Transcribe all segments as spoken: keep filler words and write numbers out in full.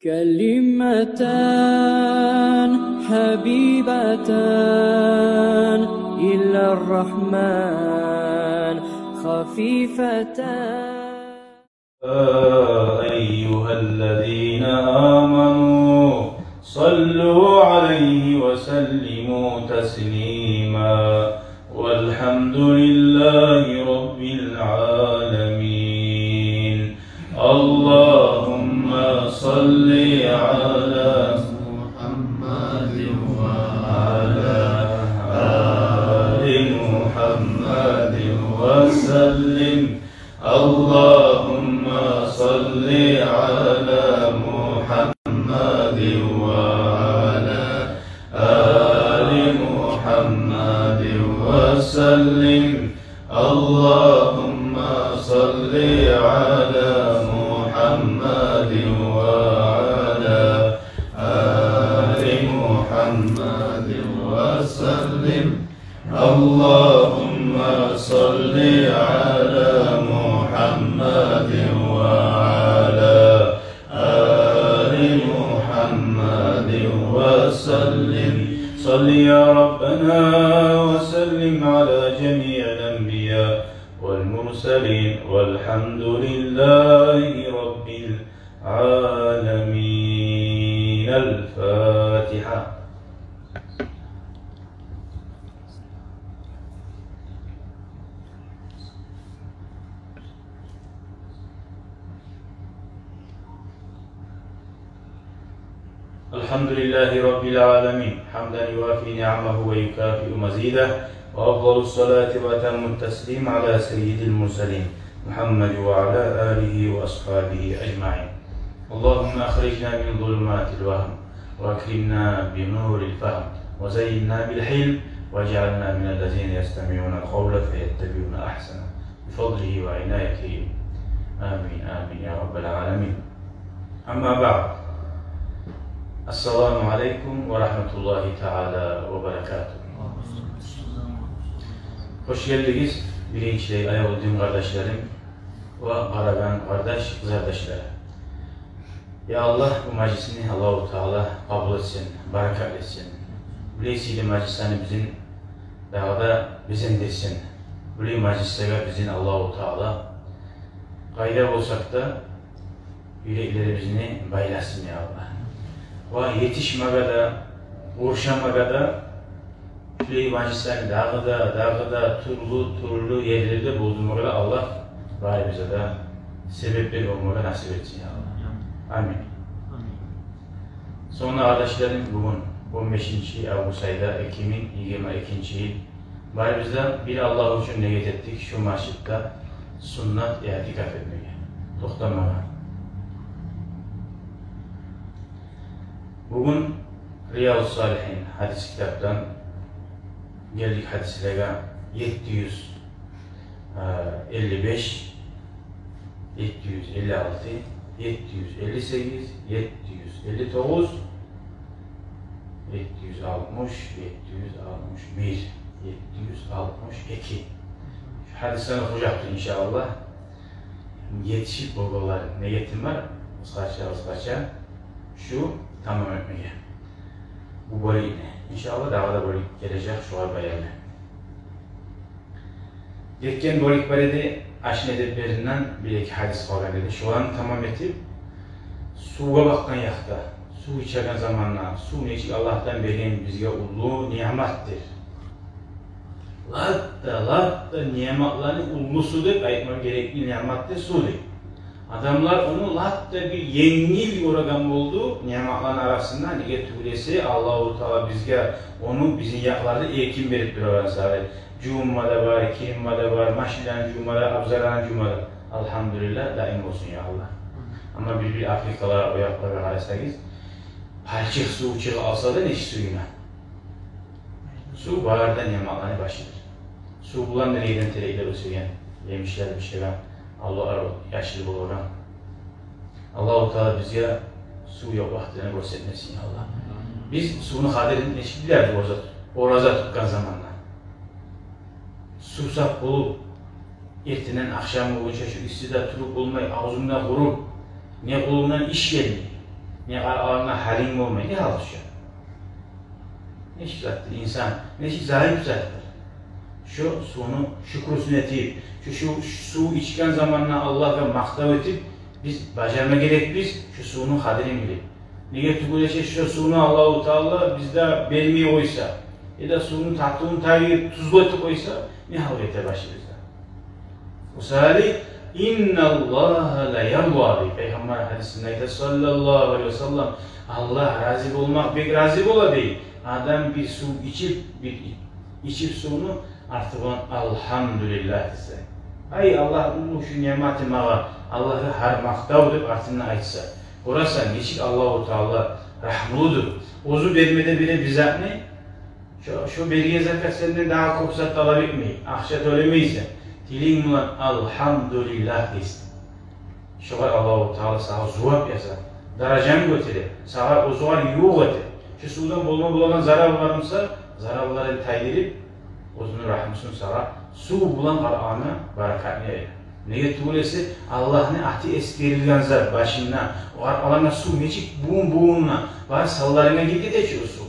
كلمتان حبيبتان إلى الرحمن خفيفتان. يا أيها الذين آمنوا صلوا عليه وسلموا تسليما. والحمد لله رب العالمين. اللهم صل على محمد وعلى آل محمد وسلم. اللهم صل على محمد وعلى آل محمد وسلم. اللهم صل على محمد وعلى آل محمد وسلم. اللهم صل على محمد وعلى آل محمد وسلم. صل يا ربنا وسلم على جميع الأنبياء والمرسلين والحمد لله رب العالمين. الفاتحة. الحمد لله رب العالمين، حمدا يوافي نعمه ويكافئ مزيده، وأفضل الصلاة وأتم التسليم على سيد المرسلين محمد وعلى آله وأصحابه أجمعين. اللهم أخرجنا من ظلمات الوهم وأكرمنا بنور الفهم وزينا بالحلم واجعلنا من الذين يستمعون القول فيتبعون أحسنه بفضله وعنايته. آمين، آمين يا رب العالمين. أما بعد. السلام عليكم ورحمة الله تعالى وبركاته. Хош гелдигиз, биринчилей, аявлу дин къардашларым ва къарагъан къардаш, къызардашлар. Я Аллагь, бу мажлисни Аллагьу Таала къабул этсин, баракат этсин. Булай сыйлы мажлислени бизин дагъы да безендирсин. Булай мажлислеге бизин Аллагьу Таала къайда болсакъ да юреклерибизни байласын, я Аллагь. Ва етишмеге де, къуршамагъа да, шулай мажлислени дагъы да, дагъы да тюрлю-тюрлю ерлерде болдурмагъа да Аллагь барыбызгъа да себеплер болмагъа насип этсин, я Аллагь. Амин. Амин. Сонг да, къардашларым, бугюн он бешинчи август айда, эки минг йигирма экинчи йыл. Барыбыз да бир Аллагь учун ният этдик шу межитде суннат иътикаф этмеге, токътамагъа. Бугюн Риязу Салигьин гьадис китапдан гелдик гьадислеге: етти юз элли беш, етти юз элли алты, етти юз элли сегиз, етти юз элли тогъуз, етти юз алтмыш, етти юз алтмыш бир, етти юз алтмыш эки. Шу гьадислени охужакъбыз, иншааллагь. Етишип болгъанлар, ниятым бар къысгъача-къысгъача шу тамам этмеге бу бёлюкню. Иншааллагь, дагъы да бёлюк гележек шогъар баянлы. Гетген бёлюк бар эди, ашны эдеплеринден бир-эки гьадис къалгъан эди. Шоланы тамам этип, сувгъа бакъгъан якъда, сув ичеген заманда, сув нечик Аллагьдан берген бизге уллу ниъматдыр. Лап да, лап да ниъматланы уллусу деп айтма герекли ниъматдыр сув деп. Адамлар ону лап да бир енгил гёреген болду ниъматланы арасында. Неге тюгюл эсе, Аллагьу Таала бизге ону бизин якъларда эркин берип турагъан саялы. Жувунма да бар, киринме де бар, машинлени жувма да, абзарланы жувма да. Алгьамдулиллагь, даим болсун, я Аллагь. Амма бир-бир Африкалар, о якъларгъа къарасагъыз, палчыкъ сув чыгъып къалса да нечик сююне. Сув бары да ниъматланы башыдыр. Сув булан да ерден тереклер оьсеген, емишлер бишеген, авлакълар яшыл болгъан. Аллагьу Таала бизге сув ёкъ вакътилени гёрсетмесин, я Аллагь. Биз сувну къадирин нечик билебиз ораза, ораза тутгъан заманда? Сувсап болуп, эртенден ахшам болгъунча шу иссиде туруп болмай, авзунг да къуруп, не къолунгдан иш гелмей. Не къаркъарангда гьалинг болмай, не гьал тюше? Нечик затдыр инсан, нечик зайып затдыр. Шо сувну шюкрюсюн этип, шо, шо сув ичген заманда Аллагьгъа макътав этип, биз бажарма герекбиз шо сувну къадирин билип. Неге тюгюл эсе, шо сувну Аллагьу Таала бизге бермей къойса, яда сувну татывун тайдырып, тузлу этип къойса, не гьал гете башыбызгъа? О саялы, «Инналлагьа ла ярда», дей Пайхаммар гьадисинде айта, саллаллагьу алайгьи ва саллам, Аллагь рази болмакъ бек рази бола, дей, адам бир сув ичип, бир ичип сувну, арты булан «Алгьамдулиллагь» десе. Ай, Аллагь, уллу шу ниъматы магъа, Аллагьгъа гьар макътав деп артындан айтса. Гёресен, нечик Аллагьу Таала рагьмулудур. Оьзю берме де бере бир затны, шо, шо берген затгъа сенден дагъы кёп зат талап этмей, акъча тёлемейсен. Тилинг булан «Алгьамдулиллагь» дейсен. Шогъар Аллагьу Таала сагъа зувап яза, даражанг гётере, сагъа, оьзюгер ювукъ эте. Шо сувдан болма болагъан зарал бар буса, заралларын тайдырып, оьзюню рагьмусун сагъа сув булан къаркъарангны баракатны яя. Неге тюгюл эсе, Аллагьны аты эсгерилген зат башында, о къаркъарангда сув нечик бувун-бувунуна, бар санларынга гирип гете чи о сув.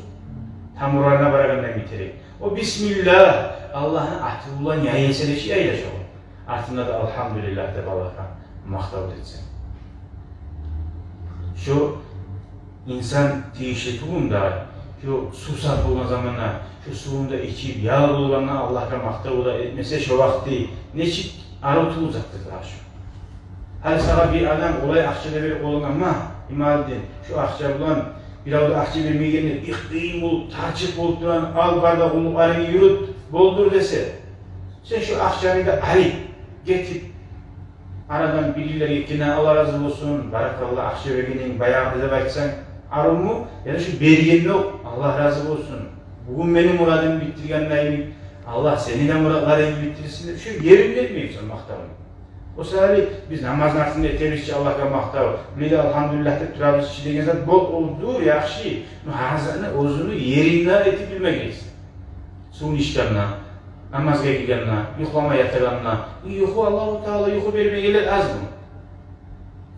Тамурларына барагъандан гетере. О бисмиллагь, Аллагьны аты булан яйылса нечик яйыла шо. Артында да «Алгьамдулиллагь» деп Аллагьгъа макътав этсенг. Шо инсан тийишли тюгюлмю дагъы, шо сувсап болгъан заманда, шо сувун да ичип, ял болгъанда Аллагьгъа макътав да этмесе, шо вакъти нечик арив тюгюл затдыр дагъы шо. Гьали сагъа бир адам олай акъча да берип къолунгъа, ма, Ималдин, шо акъча булан, бирев де акъча бермегенде, бир къыйын болуп, тарчыкъ болуп турагъан, ал бар да къуллукъларынгны юрют, болдур десе, сен шо акъчаны да алып гетип, арадан бир йыллар гетгенде, «Аллагь рази болсун, баракалла, акъча бергенинг баягъы» деп айтсанг, аривму? Яда шо бергенде окъ «Аллагь рази болсун, бугюн мени мурадымны битдиргендейин, Аллагь сени де муратларынгны битдирсин» деп, шо еринде этмейми сен макътавну? О саялы биз намазны артында этебиз чи Аллагьгъа макътав, неге «Алгьамдулиллагь» деп турабыз чи деген зат, бу олдур, яхшы. Но гьар затны оьзюню еринде этип билме герексен. Сувну ичгенде, намазгъа гиргенде, юхлама ятагъанда. Юху, Аллагьу Таала юху бермегенлер азмы?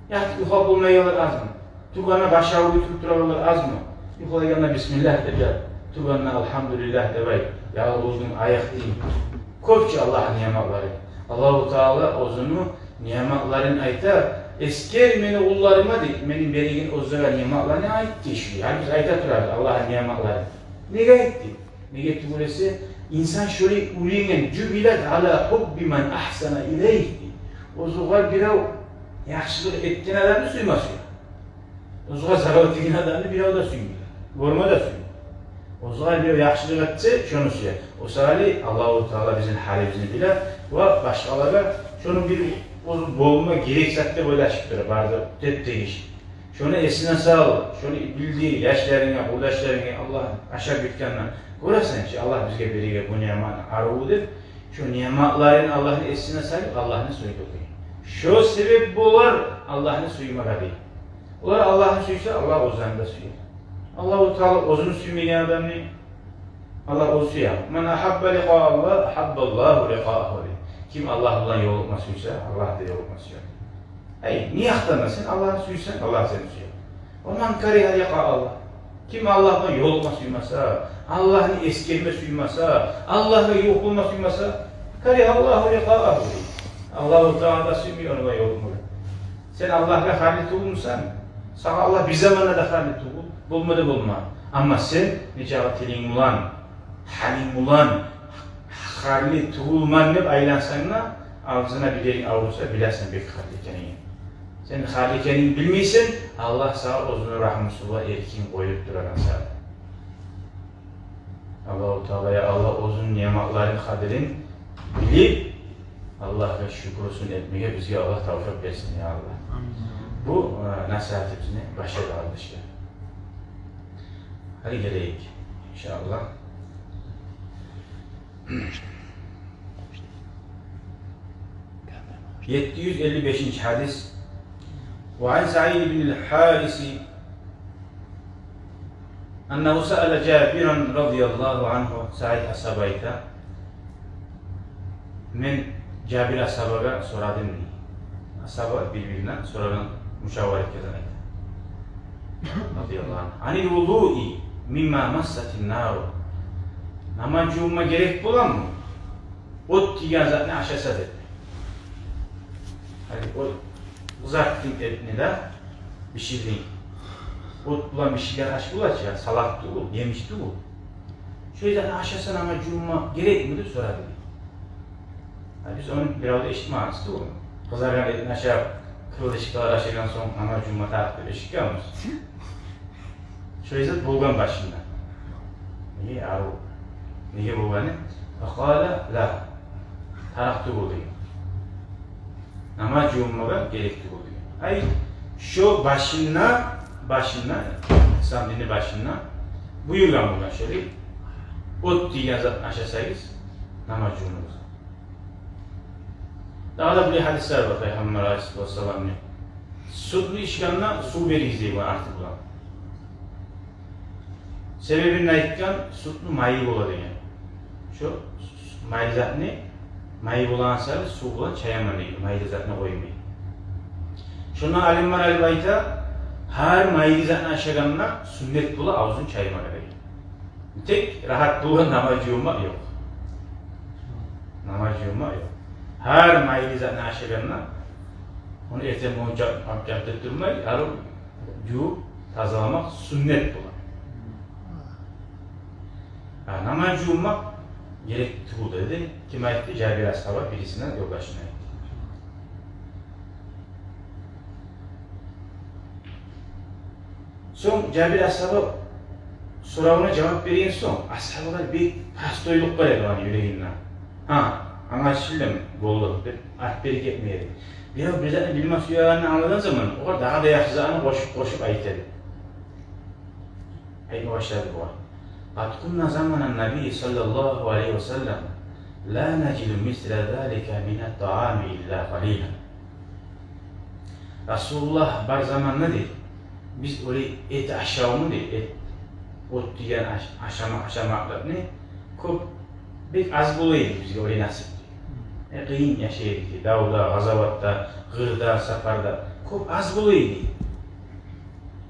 Ятып юхлап болмайгъанлар азмы? Тургъанда баш авруп туруп турагъанлар азмы? Юхлайгъанда «Бисмиллагь» деп ят, тургъанда «Алгьамдулиллагь» деп айт, ялбуздунг, айыкъдынг. Кёп чи Аллагьны ниъматлары. Аллагьу Таала оьзюню ниъматларын айта, эсгер мени къулларыма дей, мени береген оьзлеге ниъматланы айт дей. Гьали биз айта турабыз Аллагьны ниъматларын. Неге айт дей? Неге тюгюл эсе, инсан шолай уьйренген, «Жубилат аля хубби ман агьсана илейгь» дей. Оьзюгер бирев яхшылыкъ этген адамны сюйме сюе. Оьзюгер зарал этген адамны бирев де сюймей, гёрме де сюймей. Оьзюгер бирев яхшылыкъ этсе, шону сюе. О саялы Аллагьу Таала бизин гьалыбызны биле ва башгъалагъа шону бир оьзю болма герек зат деп ойлашып тура, бары да теп-тегиш. Шону эсине сал, шону билдир яшларынга, къурдашларынга, Аллагь ашап битгенде. Гёресен чи, Аллагь бизге береген бу ниъматны ариву деп, шо ниъматларын Аллагьны эсине салып, Аллагьны сюйдюрген. Шо себеп болар Аллагьны сюймеге дей. Олар Аллагьны сюйсе, Аллагь оьзлени де сюер. Аллагьу Таала оьзюн сюймеген адамны Аллагь оьзю сюе. «Ман агьабба ликъааллагь, агьаббаллагьу ликъаагьу» дей. Ким Аллагь булан ёлукъма сюйсе, Аллагь да ёлукъма сюе. Эй, не якъдан да сен Аллагьны сюйсенг, Аллагь сени сюе. «Ва ман каригьа ликъааллагь». Ким Аллагь булан ёлукъма сюймесе, Аллагьны эсгерме сюймесе, Аллагьгъа ювукъ болма сюймесе, «каригьаллагьу ликъаагьу» дей. Аллагьу Таала да сюймей ону булан ёлукъмагъа. Сен Аллагьгъа харли тюгюлмюсен, сагъа Аллагь бир заманда да харли тюгюл, болма да болма. Амма сен нечакъы тилинг булан, гьалинг булан харли тюгюлмен деп айлансанг да, авзуна бир еринг авруса, билесен бек харли экенинг. Сен харли экенинг билмейсен, Аллагь сагъа оьзюню рагьмусу булан эркин къоюп турагъан сагъа. Аллагьу Таала, я Аллагь, оьзюню ниъматларын къадирин билип, Аллагьгъа шюкюрюсюн этмеге бизге Аллагь тавфикъ берсин, я Аллагь. Амин. Бу, э, насигьатыбызны башлайыкъ, къардашлар. Гьали гелейик, иншааллагь. Етти юз элли бешинчи гьадис. Ва ан Саид ибн аль-Гьариси аннагьу саала Жабиран радияллагьу ангьу. Саид асгьаба айта: «Мен Жабир асгьабагъа сорадым», – дей. Асгьаба бир-бирине сорагъан, мушавара этген айта. Анил вудуи мимма массатин нару. Намаз жувунма герек боламы от тийген затны ашаса деп. Гьали о къызартдынг этни де, биширдинг. От булан биширген аш бола чы, салат тюгюл, емиш тюгюл. Шо затны ашаса намаз жувунма герекми деп сорады. Гьа, биз ону биревде эшитмегенбиз тюгюл. Къызаргъан этни ашап, крылышкалар ашагъан сонг намаз жувунма тарыкъ деп эшитгенбиз. Шо зат болгъан башында. Неге арив? Неге болгъаны? Факъала ла. Тарыкъ тюгюл деген. Намаз жувунмагъа герек тюгюл деген. Ай, шо башында, башында, ислам дини башында буюргъан болгъан шолай. От тийген затны ашасагъыз, намаз жувунугъуз. Дагъы да булай гьадислер бар Пайхаммар алайгьиссалату вассаламны. Сютню ичгенде сув беригиз деген арты булан. Себебин айтгъан, сютню майы бола деген. Шо майлы затны, майы болагъан саялы сув булан чаяма деген, майлы затны къоймай. Шондан алимлер алып айта, гьар майлы затны ашагъанда сюннет бола авзун чаймагъа деген. Тек рагьат болгъан намаз жувунмакъ ёкъ. Намаз жувунмакъ ёкъ. Гьар майлы затны ашагъанда, ону эртен болгъунча алып жавуп турмай, арив жувуп тазаламакъ сюннет бола. Гьа, намаз жувунмакъ герек тюгюл деди. Ким айтды? Жабир асгьаба бирисине, ёлдашына айтды. Сонг Жабир асгьаба соравуна жавап берген сонг, асгьабалар бек простойлукъ бар эди оланы юрегинде. Гьа, англашылды, болду деп, артбери гетмей эди. Бирев бир затны билме сюегенин англагъан заман, огъар дагъы да яхшы затны къошуп-къошуп айта эди. Айтма башлады бугъар. Къад кунна заманан набий саллаллагьу алайгьи ва саллам ла нажиду мисла залика минат таами илла къалилан. Расулуллагь бар заманда, дей, биз олай эт ашавну, дей, эт, от тийген аш-, ашама-, ашамакълыкъны кёп, бек аз бола эди бизге олай насип, дей. Э, къыйын яшай эдик, дей, давда, къазаватда, къырда, сапарда. Кёп аз бола эди.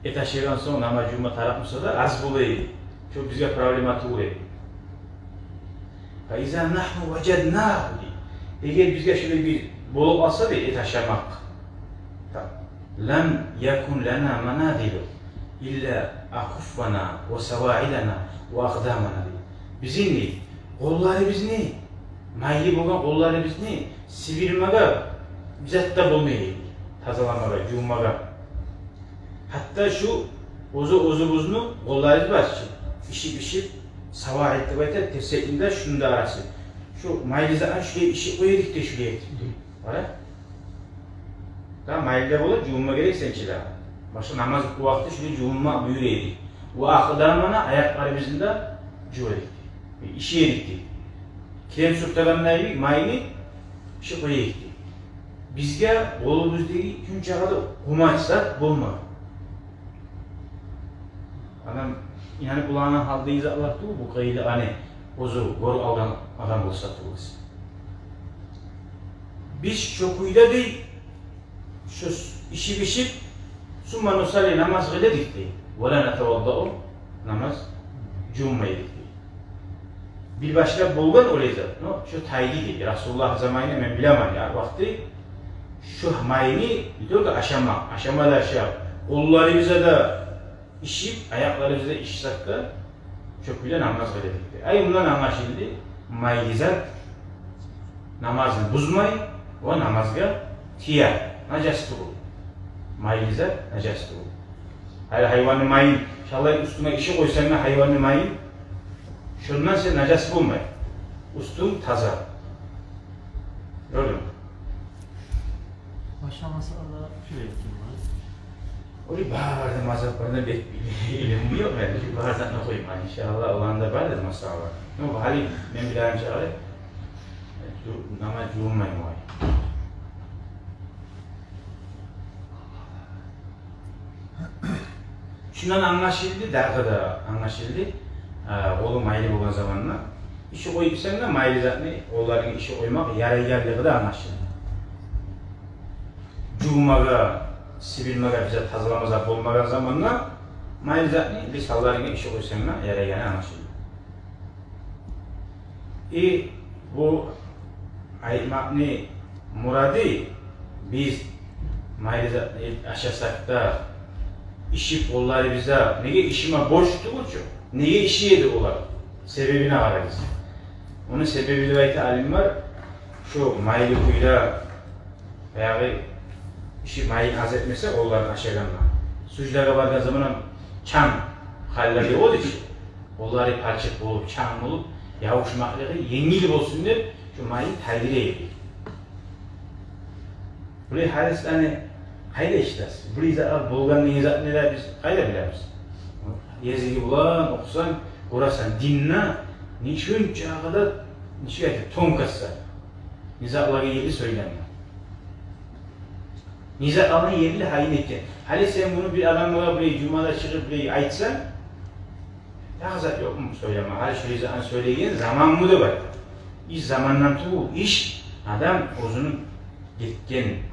Эт ашайгъан сонг намаз жувма тарыкъ буса да, аз бола эди. Шо бизге проблема тюгюл эди. Фа иза нагьну важаднагьу, дей. Эгер бизге шулай бир болуп къалса, дей, эт ашамакъ, лам якун лана манадилу илла акуффана ва саваидана ва акъдамана, дей. Бизин, дей, къолларыбызны, майлы болгъан къолларыбызны сибирмеге бир зат да болмай эди, тазаламагъа, жувмагъа. Гьатта шу оьзю, оьзюбюзню къолларыбыз бар чы, ишип-ишип, саваид деп айта, тирсекни де, шуну да арасы. Шу майлы затны шулай ишип къоя эдик де, шулай этип де. Къара. Да майлы да бола, жувунма герек сен чи дагъы. Башгъа намаз вакъти шулай жувунма буюра эди. Ва акъдамана, аякъларыбызны да жува эдик де. Иши эдик де. Крем сюртегенлей майлы ишип къоя эдик де. Бизге къолубуздагъы шунча къадар къумач зат болмагъан. Адам инанып болагъан гьалда затлар тюгюл бу, къайда аны оьзю гёрюп алгъан адам болса тюгюл. Биз шо кюйде, дей, шо ишип-ишип, сумма нусалли, намаз къыла эдик, дей. Ва ла натаваддау, намаз жувунмай эдик, дей. Бир башлап болгъан олай зат, но шо тайды, дей. Расулуллагь заманында мен билемен, я, вакъти шо майны не только ашама, ашама да ашап, къолларыбызгъа да ишип, аякъларыбызгъа да ишисек де, шо кюйде намаз къыла эдик, дей. Ай, мундан англашылды, майлы зат намазны бузмай, о намазгъа тие, нажас тюгюл. Майлы зат нажас тюгюл. Гьали гьайванны майын, шалай уьстюнге ишип къойсанг да гьайванны майын, шондан сен нажас болмай. Уьстюнг таза. Гёрдюнгмю? Башгъа масъала шулай экен, гьа? Олай бары да мазгьапларда бек илму ёкъ, яни, шу бары затны къойма. Иншааллагь, оланы да бары да масъала. Но гьали мен билеген чакъы, э, жу-, намаз жувунмай олай. Шундан англашылды, дагъы да англашылды. Э, къолу майлы болгъан заманда ишип къоюп эсенг де, майлы затны, къолларынгны ишип къоймакъ ярайгъанлыгъы да англашылды. Жувмагъа, сибирмеге, бир зат тазаламагъа болмагъан заманда Майлы затны бир салларынга иши къойсанг да ярайгъаны англашыла. И бу айтмакъны мурады, биз майлы затны ашасакъ да, ишип къолларыбызда, неге ишиме борч тюгюл чю, неге иши эди олар? Себебине къарайбыз. Ону себеби деп айта алимлер, шу майлы кюйде, баягъы, иши майын аз этмесе, олар ашагъанда. Суждагъа баргъан заман гьам чанг халлар ёкъ эди чи. Олары палчыкъ болуп, чанг болуп, ябушмакълыгъы енгил болсун деп, шу майын тайдыра эди. Булай гьадислени къайда эшитесиз? Булай затлар болгъанны, не затны да биз къайда билебиз? Языгъы булан охусанг, гёресен, динде нече чакъы да, нече айтып, тонкостьлар. Не затлагъа ерли сёйлеме. Не затлагъа ерли гьайын этген. Гьали сен муну бир адамгъа булай жумада чыгъып булай айтсанг, дагъы зат ёкъму сёйлеме? Гьали шулай затны сёйлеген заманмы деп айта. Иш замандан тюгюл, иш адам оьзюню гетген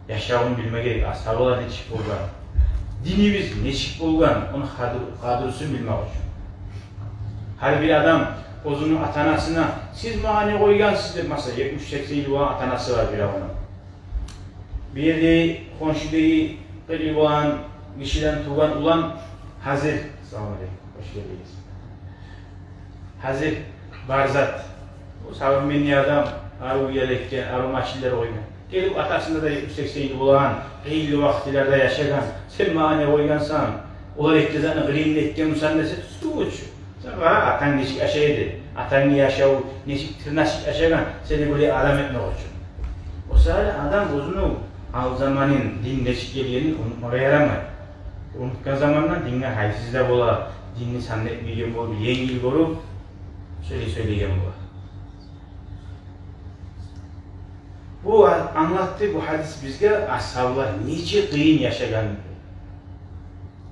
яшавун билме герек, асгьабалар нечик болгъан, динибиз нечик болгъан, ону къадир-, къадрусун билмек учун. Гьар бир адам оьзюню ата-анасына: «Сиз магъа не къойгъансыз?» — деп, масала, етмиш-сексен йыл болгъан ата-анасы бар бир адамны. Бир ерде хоншудагъы къыркъ йыл болгъан гишиден тувгъан улан гьазир. Салам алейкум, хош гелдигиз. Гьазир бар зат. О современный адам, арив уьйлер этген, арив машинлер къойгъан. Гелип атасында да етмиш-сексен йыл болгъан, къыйынлы вакътилерде яшагъан. «Сен магъа не къойгъансан? Олар эки затны къырыйында этген бусанг», — десе, тюз тюгюл чю. Сен къара, атанг нечик ашай эди, атангны яшаву нечик тырнашып яшагъан, сени булай адам этмек учун. О саялы адам оьзюню ал заманын, дин нечик гелгенин унутмагъа ярамай. Унутгъан заманда динге гьайсыз да бола, динни санап этмейген болуп, енгил гёрюп, сёйлей-сёйлейген бола. Бу а-, англатды бу гьадис бизге асгьабалар нече къыйын яшагъанын.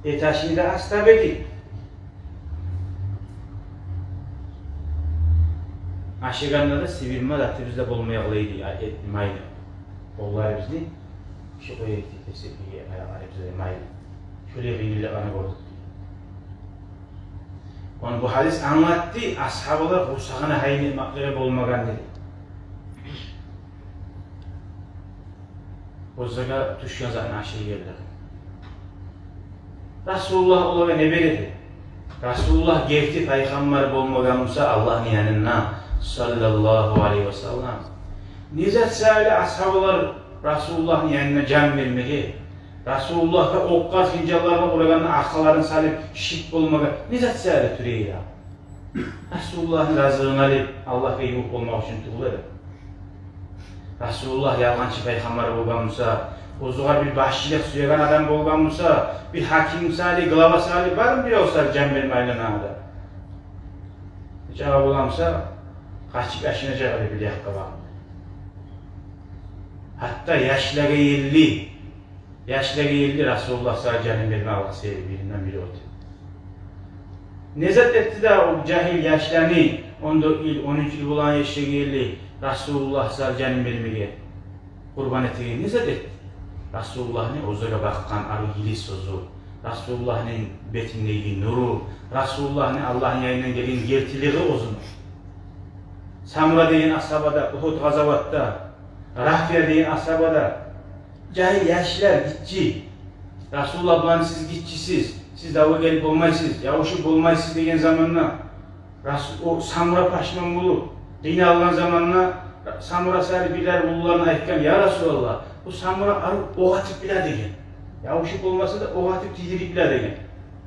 Эт ашны да аз таба эдик. Ашагъанда да сибирме затыбыз да болмай къала эди, а, эт, майлы. Къолларыбызны шу къоя эдик, тепсеге, аякъларыбызгъа майлы. Шолай къыйынлыкъланы гёрдюк. Ону бу гьадис англатды, асгьабалар къурсагъына гьайын этмеклиги болмагъан деди. Оьзлеге тюшген затны ашай эдилер. Расулуллагь олагъа не бере эди? Расулуллагь герти пайхаммар болмагъан буса Аллагьны янында, саллаллагьу алайгьи ва саллам, не зат саялы асгьабалар Расулуллагьны янында жан бермеге, Расулуллагьгъа окъгъа, хынжалларгъа урагъанда аркъаларын салып, шит болмагъа не зат саялы тюрей эди? Расулуллагьны разилигин алып, Аллагьгъа ювукъ болмакъ учун тюгюл эди. Расулуллагь ялгъанчы пайхаммар болгъан буса, оьзюне бир башчылыкъ сюеген адам болгъан буса, бир гьаким саялы, глава саялы, бармы бирев саялы жан берме айланагъан адам? Жавап боламса, къачып яшынажакъ эди бир якъгъа барып. Гьатта яшлагъа ерли, яшлагъа ерли Расулуллагь саялы жанын берме Аллагь сыйлы биринден бири оьтюп. Не зат этди де о жагьил яшланы, он дёрт йыл, он уьч йыл болгъан яшлагъа ерли Расулуллагь саялы жанын бермеге, къурбан этмеге не зат этди? Расулуллагьны оьзлеге бакъгъан арив йылы сёзю, Расулуллагьны бетиндеги нюрю, Расулуллагьны Аллагьны янындан гелген гертилиги оьзюню. Самура деген асгьаба да, Угьуд къазаватда, Рафия деген асгьаба да, жагьил яшлар, гиччи. Расулуллагь буланы: «Сиз гиччисиз, сиз давгъа гелип болмайсыз, ябушуп болмайсыз», — деген заманда, Расу-, о Самура пашман болуп, къыйналгъан заманда Самура саялы бирлер уллуларына айтгъан: «Я Расулаллагь, бу Самура арив окъ атып биле», — деген. Ябушуп болмаса да, окъ атып тийдирип биле деген.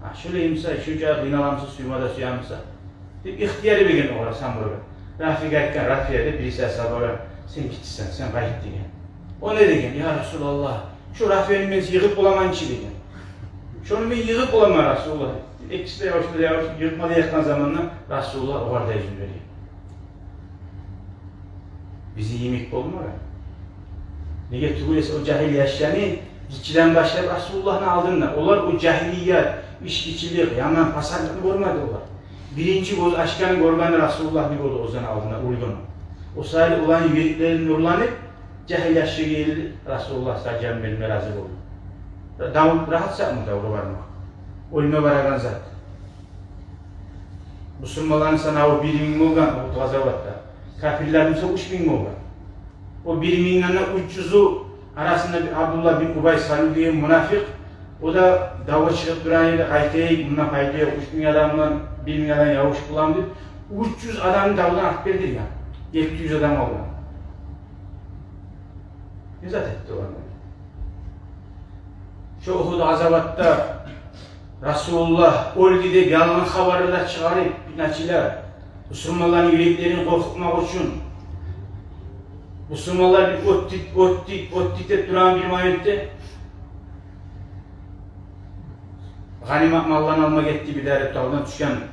«Гьа, шолай буса, шунча къыйналамса, сюйме де сюемсе», — деп ихтияр берген огъар, Самурагъа. Рафиягъа айтгъан, Рафия деп бириси асгьабагъа: «Сен гиччисен, сен къайт», — деген. О не деген? «Я Расулаллагь, шу Рафияны мен йыгъып боламанчы», — деген. «Шону мен йыгъып боламан, Расулуллагь». Экиси де ябушуп, ябушуп, йыгъып да якъгъан заманда Расулуллагь огъар да юзюн берген. Бизин йимик болмагъан. Неге тюгюл эсе, о жагьил яшланы гиччиден башлап Расулуллагьны алдында, олар о жагьилият, ичкичилик, яман пасатлыкъны гёрмеди олар. Биринчи гёз ачгъаны, гёргени Расулуллагьны гёрдю оьзлени алдында, уьйренди. О саялы оланы юреклери нюрленип, жагьил яшлагъа ерли Расулуллагь саялы жан берме рази болду. Давут рагьат сакъмы Давутгъа бармакъ? оьлме барагъан зат. Бусурманланы санаву бир минг болгъан Угьуд къазаватда. Капирлени буса уьч минг болгъан. О бир мингден де уьч юзю арасында бир Абдуллагь бин Убай Салул деген мунафикъ, о да давгъа чыгъып турагъан эди, къайтайыкъ, мундан пайда ёкъ, уьч минг адамдан бир минг адам явуш боламы деп, уьч юз адамны давдан атып бердирген. Етти юз адам къалгъан. Не зат этди олар? Шо Угьуд къазаватда Расулуллагь оьлдю деп ялгъан хабарлар чыгъарып, питначылар, бусурманланы юреклерин къоркъутмакъ учун, бусурманлар бир оьтдюк, оьтдюк, оьтдюк деп турагъан бир моментде, гъанимат малланы алма гетди бир де деп, тавдан тюшген.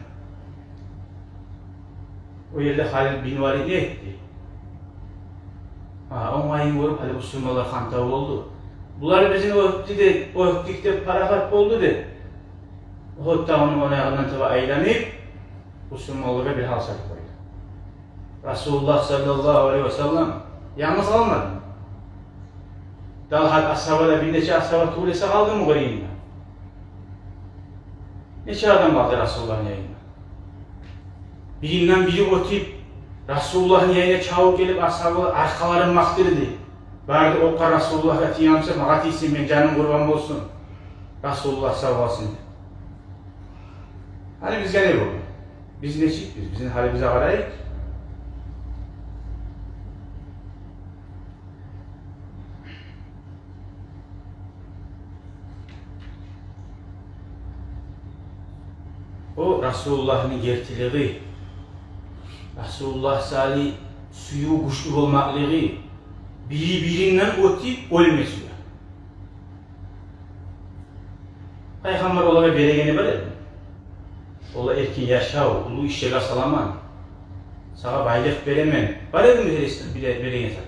О ерде Халид бин Валид не этди? Гьа, онгайын гёрюп, гьали бусурманлар хантав болду. Булар бизин оьтдю деп, оьтдюк деп, парахат болду деп, Угьуд тавну ону ягъындан таба айланып, бусурманлагъа бир гьал салып къойду. Расулуллагь саллаллагьу алайгьи ва саллам янгыз къалмады. Далгьат асгьаба да, бир нече асгьаба тюгюл эсе къалдымы къырыйында? Нече адам къалды Расулуллагьны янында? Биринден бири оьтюп, Расулуллагьны янына чабып гелип, асгьабалар аркъаларын бакъдырды. Бары да окъ Расулуллагьгъа тиеген буса, магъа тийсин, мени жаным къурбан болсун, Расулуллагь сав болсун деп. Гьали бизге не болду? Биз нечикбиз? Бизин гьалыбызгъа къарайыкъ. О Расулуллагьны гертилиги, Расулуллагь саялы сююв гючлю болмакълыгъы, бири-биринден оьтюп оьлме сюе. Пайхаммар олагъа берегени бар эди. Олар эркин яшав, уллу ишлеге саламан, сагъа байлыкъ беремен. Бар эдими хересин бере-, береген зат?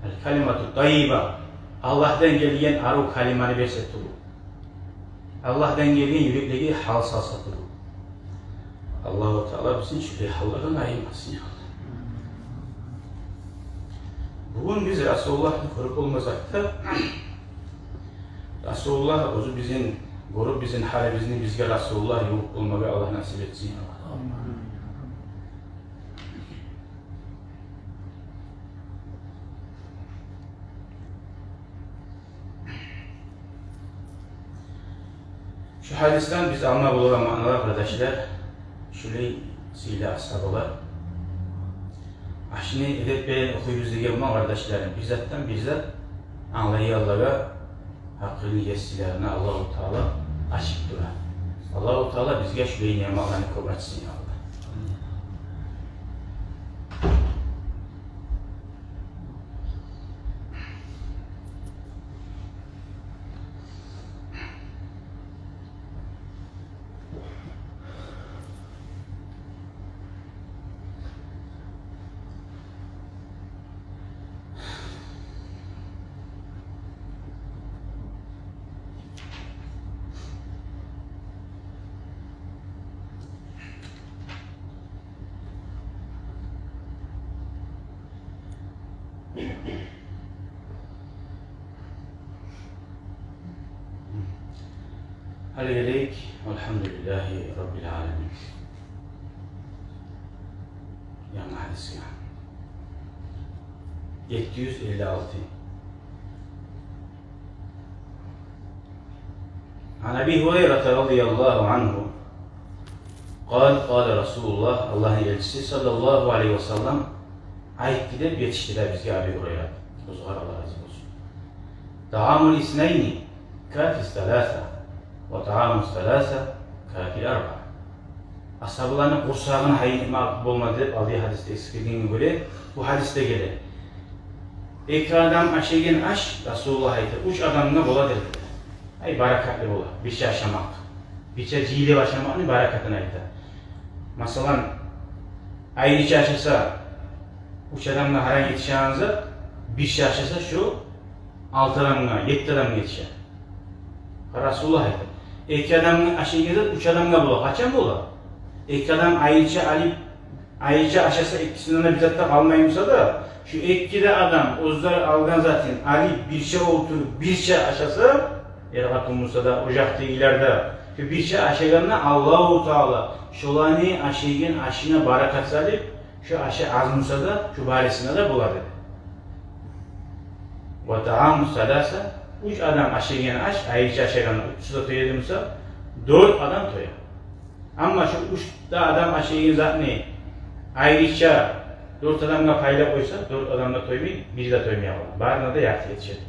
Ал-калимату тайиба. Аллагьдан гелген арив калиманы берсе тюгюл. Аллагьдан гелген юреклеге гьал салса тюгюл. Аллагьу Таала бизин шулай гьаллардан айырмасын, я Аллагь. Бугюн биз Расулуллагьны гёрюп болмасакъ да, Расулуллагь оьзю бизин гёрюп, бизин гьалыбызны бизге Расулуллагь ювукъ болмагъа Аллагь насип этсин, я Аллагь. Шу гьадисден биз алма болагъан маъналар, къардашлар, шулай сыйлы асгьабалар. Ашны эдеп булан охуйбуз деген булан, къардашларым, бир затдан бир зат англайгъанлагъа, гьакъылны есилерине Аллагьу Таала ачып тура. Аллагьу Таала бизге шулай ниъматланы кёп ачсын, я Аллагь. Гьали гелейик, валгьамдулиллагьи раббил аламин. Янгы гьадисге. Етти юз элли алты. Ан Аби Гьурайрата радияллагьу ангьу. Къала, къала Расулуллагь, Аллагьны элчиси саллаллагьу алайгьи ва саллам айтды деп етишдире бизге Аби Гьурайра. Оьзю Аллагь рази болсун. Таамул иснайни кафи саласа, ва тааму саласа кафи арба. Асгьабаланы къурсагъын гьайытмакъ болмады деп алдагъы гьадисде эсгергенге гёре, бу гьадисде геле. Эки адам ашайгъан аш, Расулуллагь айта, уьч адамгъа бола дедилер. Ай, баракатлы бола бирче ашамакъ. Бирче жыйылып ашамакъны баракатын айта. Масала, айрыча ашаса, уьч адамгъа гьаран етишеген зат, бирче ашаса, шо алты адамгъа, етти адамгъа етише. Расулуллагь айта, эки адамгъа ашайгъан зат уьч адамгъа бола. Къачан бола? Эки адам айрыча алып, айрыча ашаса, экисинден де бир зат да къалмай буса да, шу эки де адам оьзлер алгъан затын алып, бирче олтуруп, бирче ашаса, эр-къатын буса да, ожакъдагъылар да, шо бирче ашагъанда Аллагьу Таала шоланы ашайгъан ашына баракат салып, шо ашы аз буса да, шо барысына да бола деди. Ва тааму саласа, уьч адам ашайгъан аш, айрыча ашагъанда уьчюсю де тоя эди буса, дёрт адам тоя. Амма шо уьч де адам ашайгъан затны айрыча дёрт адамгъа пайлап къойса, дёрт адам да тоймай, бири де тоймай къала. Барына да ярты етишеди.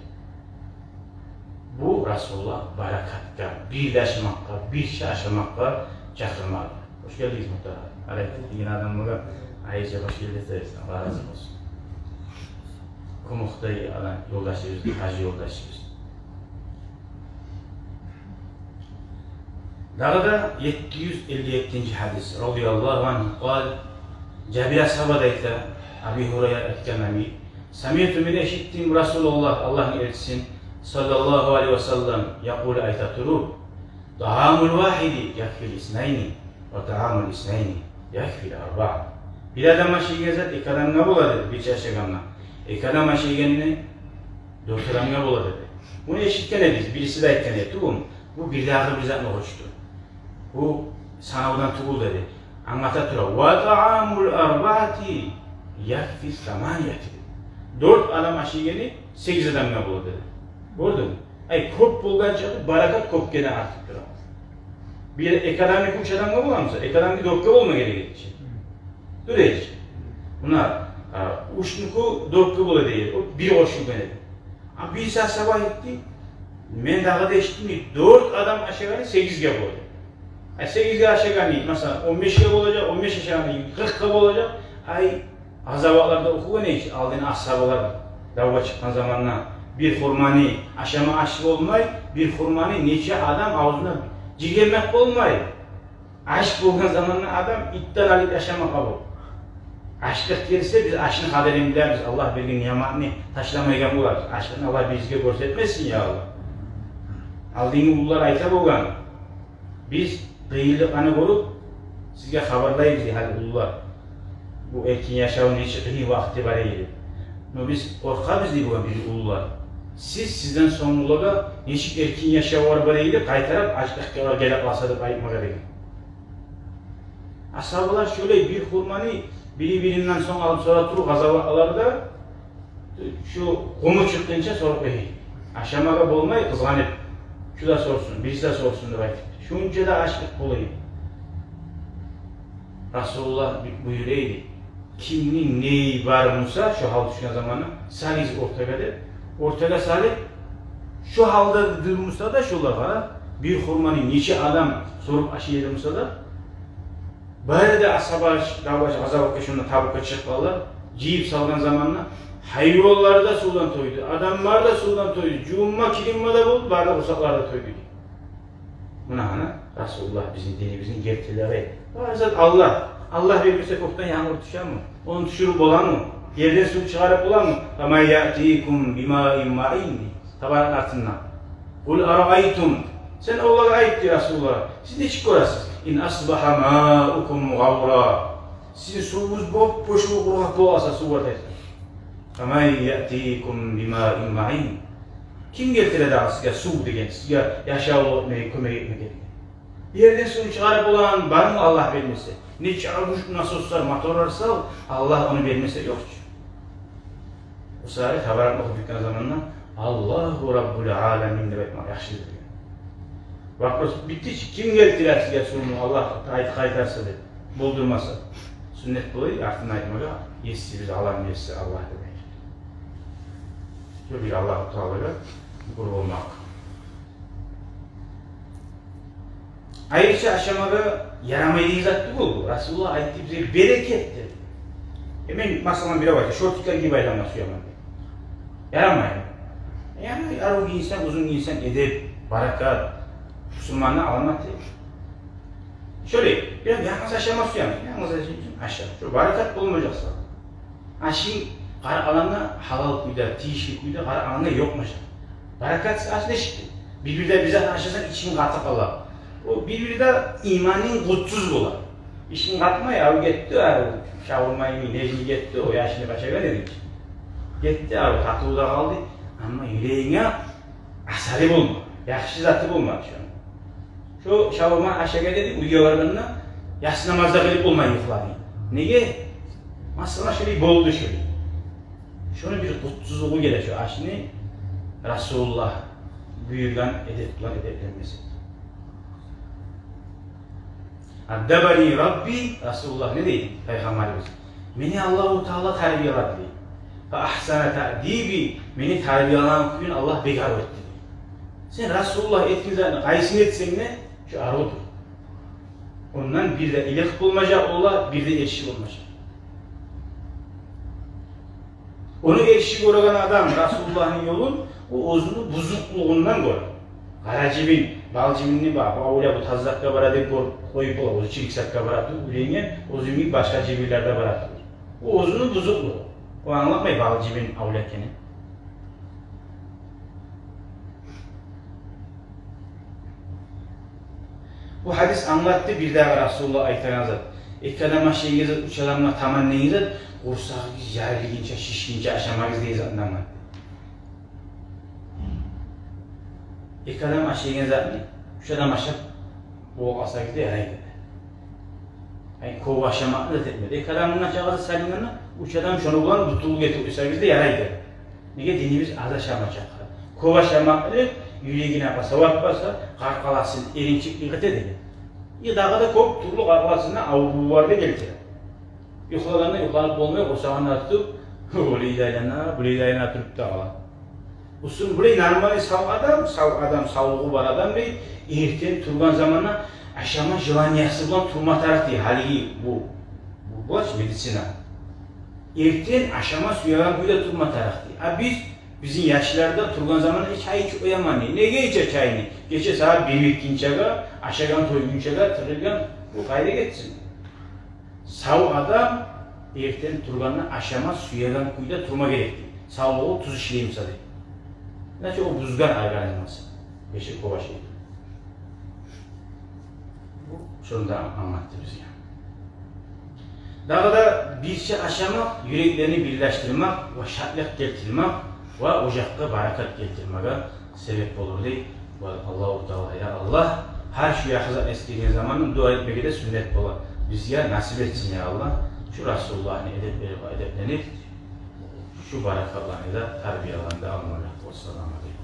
Бу Расулуллагь баракатгъа, бирче ашамакъгъа, бирче ашамакъгъа чакъырмады. Хош гелдигиз, мухтарам. Алайда деген адамлагъа айрыча хош гелдигиз, Аллагь рази болсун. Къумукъдагъы адам ёлдашыбыз, гьажи ёлдашыбыз. Дагъы да етти юз элли еттинчи гьадис. Радияллагьу ангьу къал, Жабир асгьаба да айта, Аби Гьурайра айтгъан йимик, самиъту, мен эшитдим, Расулуллагь, Аллагьны элчисин, саллаллагьу алайгьи ва саллам, якъулу, айта туруп, таамул вагьиди якфил иснайни, ва таамул иснайни якфил арбаъ. Бир адам ашайгъан зат эки адамгъа бола деди, бирче ашагъанда. Эки адам ашайгъаны дёрт адамгъа бола деди. Буну эшитген эдигиз, бириси де айтгъан эди, тюгюлмю? Бу бирдагъы бир затны къошду. Бу санавдан тюгюл деди. Англата тура. Ва таамул арбаъати якфи саманияти. Дёрт адам ашайгъаны сегиз адамгъа бола деди. Гёрдюнгмю? Ай, кёп болгъанча баракат кёпге де артып тура. Бир эки адамники уьч адамгъа бола буса, эки адамники дёртге болма герек эди чи. Дюр эди чи. Муна, а, уьчнюки дёртге бола деди. О бир къошулгъан эди. А бириси асгьаба айтды, мен дагъы да эшитдим, дёрт адам ашагъаны сегизге бола деди. А сегизге ашагъаны, масала, он бешге болажакъ, он беш ашагъаны къыркъгъа болажакъ. Ай, къазаватларда охугъан эдик, алдын асгьабалар давгъа чыкъгъан заманда бир хурманы ашама аш болмай, бир хурманы нече адам авзуна жибермек болмай. Аш болгъан заманда адам итден алып ашама къабул. Ачлыкъ гелсе, биз ашны къадирин билебиз, Аллагь берген ниъматны ташламайгъан болабыз. Ачлыкъны Аллагь бизге гёрсетмесин, я Аллагь. Алдынгы уллулар айта болгъан, биз къыйынлыкъланы гёрюп, сизге хабарлайбыз, дей, гьали, уллулар. Бу эркин яшавну нечик къыйын вакъти бар эди. Но биз къоркъабыз, дей, бугъар биз, уллулар. Сиз сизден сонгулагъа нечик эркин яшавлар бар эди, къайтарып ачлыкъгъа геле къалса деп айтмагъа деген. Асгьабалар шолай бир хурманы бири-биринден сонг алып сора туруп, къазаватларда шу къуму чыкъгъынча соруп эди. Ашамагъа болмай, къызгъанып, шу да сорсун, бириси де сорсун деп айтып. Шунча да ачлыкъ бола эди. Расулуллагь бу-, буюра эди, кимни не бар буса, шо гьал тюшген заманда, салыгъыз ортагъа деп, ортагъа салып, шо гьалда дюр буса да шолагъа, бир хурманы нече адам соруп ашай эди буса да, бары да асгьабалар давгъа, къазаватгъа, шонда табукъгъа чыкъгъанлар, жыйып салгъан заманда, гьайванлар да сувдан тойду, адамлар да сувдан тойду, жувунма, киринме де болду, бары да къурсакълары да тойду. Муна гьана Расулуллагь бизин динибизни гертилери. Бары зат Аллагь. Аллагь бермесе, кёкден янгур тюшеми? Ону тюшюрюп боламы? Ерден сув чыгъарып боламы? Ва ман яътикум бимаин маин. Табаракъны артында. Къул араайтум. Сен олагъа айт, дей Расулуллагь. Сиз нечик гёресиз? Ин асбагьа маукум гъавра. Сизин сувугъуз боп-бош болуп, къургъап болса, сув бар десе. Фаман яътикум бимаин маин. Ким гелтире дагъы сизге сув деген, сизге яшавлукъ этмеге, кёмек этмеге деген? Ерден сувну чыгъарып болагъан бармы Аллагь бермесе? Нече гючлю насослар, моторлар сал, Аллагь ону бермесе, ёкъ чу. Бу саялы табаракны охуп битген заманда Аллагьу Раббул аламин деп айтмакъ яхшыдыр деген. Вопрос битди чи, ким гелтире сизге сувну, Аллагь къайт-, къайтарса деп, болдурмаса. Сюннет болай, артындан айтмагъа, Есибиз, алам Еси Аллагь деп айтып. Шо бир Аллагьу Таалагъа шюкюр болмакъ. Айрыча ашамагъа ярамай деген зат тюгюл бу. Расулуллагь айтды бизге, берекет деп. Э, мен, масала, бирев айта, шортикалар гийип айланма сюемен деп. Ярамай. Яни арив гийинсенг, узун гийинсенг, эдеп, баракат, бусурманны аламаты. Шолай, бирев янгыз ашама сюемен, янгыз ашайым, аша. Шо баракат болмажакъ сагъа. Ашынг къарап алгъанда гьалал кюйде, тийишли кюйде къарап алгъанда ёкъмаша. Баракатсыз аш нечикдир? Бир-бирде бир зат ашасанг, ичинг къатып къала. О бир-бирде иманынг къутсуз бола. Ичинг къатмай, ав гетди, ав шавурма йимик, нежный гетди, о яшны къачагъан эдинг чи. Гетди, ав татыву да къалды. Амма юрегинге асары болма. Яхшы заты болмады шону. Шо шавурма ашагъа деди, уьйге баргъанда яссы намазда къылып болмай юхлады. Неге? Масала шолай болду шолай. Шону бир къутсузлугъу геле шо ашны Расулуллагь буюргъан эдеп булан эдепленмесе. «Аддабани Рабби», Расулуллагь не дейди? Пайхаммарыбыз: «Мени Аллагьу Таала тарбиялады», – дей. «Фа ахсана таъдиби», мени тарбиялагъан кюйюн Аллагь бек арив этди, дей. Сен Расулуллагь этген затны къайсын этсенг де, шо аривдюр. Ондан бир де иликъ болмажакъ, ола бир де эрши болмажакъ. Ону эрши гёреген адам Расулуллагьны ёлун, о оьзюню бузукълугъундан гёре. Къара жибин, бал жибинни бар, бу авлия бу таза затгъа бара деп гёр, къоюп бола, оьзю чирик затгъа бара туруп уьйренген, оьзю йимик башгъа жибинлер де бара туруп. О оьзюню бузукълугъу. О англатмай бал жибин авлия экенин. Бу гьадис англатды бирдагъы Расулуллагь айтагъан зат. Эки адам ашайгъан зат, уьч адамгъа таман деген зат, къурсагъыгъыз ярылгъынча, шишгинче ашамагъыз деген затны англатды. Эки адам ашайгъан затны уьч адам ашап болуп къалсагъыз да ярайды. Ай, кёп ашамакъны да этмеди. Эки адамны ашагъаны салынгъанда, уьч адам шону булан бутулуп гетип къойсагъыз да ярайды. Неге? Динибиз аз ашама чакъыра. Кёп ашамакълыкъ юрегине къасават баса, къаркъарасын эринчеклик этеди. Дагъы да кёп тюрлю къаркъарасына аврувлар да гелтире. Юхлагъанда юхланып болмай, къурсагъын да тутуп, олай да айлана, булай да айлана туруп да къала. Уьстюн булай нормальный сав адам, сав адам, савлугъу бар адам, бей, эртен тургъан заманда ашама желаниясы булан турма тарыкъ дей, гьалиги бу, бу, булай медицина. Эртен ашама сюеген кюйде турма тарыкъ дей. А биз, бизин яшлар да тургъан заманда чай ичип къояман дей. Неге иче чайны? Гече сагьат бир битгинчеге, ашагъан тойгъунчагъа тыгъылгъан, бу къайда гетсин? Сав адам эртен тургъанда ашама сюеген кюйде турма герек дей. Савлугъу тюз ишлей буса дей. Значит, о бузгъан организмасын. Бешик кёп ашайды. Бу шону да англатды бизге. Дагъы да бирче ашамакъ юреклени бирлешдирмек ва шатлыкъ гелтирмек ва ожакъгъа баракат гелтирмеге себеп болур дей. Ва Аллагьу Таала, я Аллагь, гьар шу яхшы затны эсгерген заманда дуа этмеге де сюннет бола. Бизге насип этсин, я Аллагь, шу Расулуллагьны эдеплери булан эдепленип, шу баракатланы да, тарбияланы да алмагъа. Вассаламу алейкум.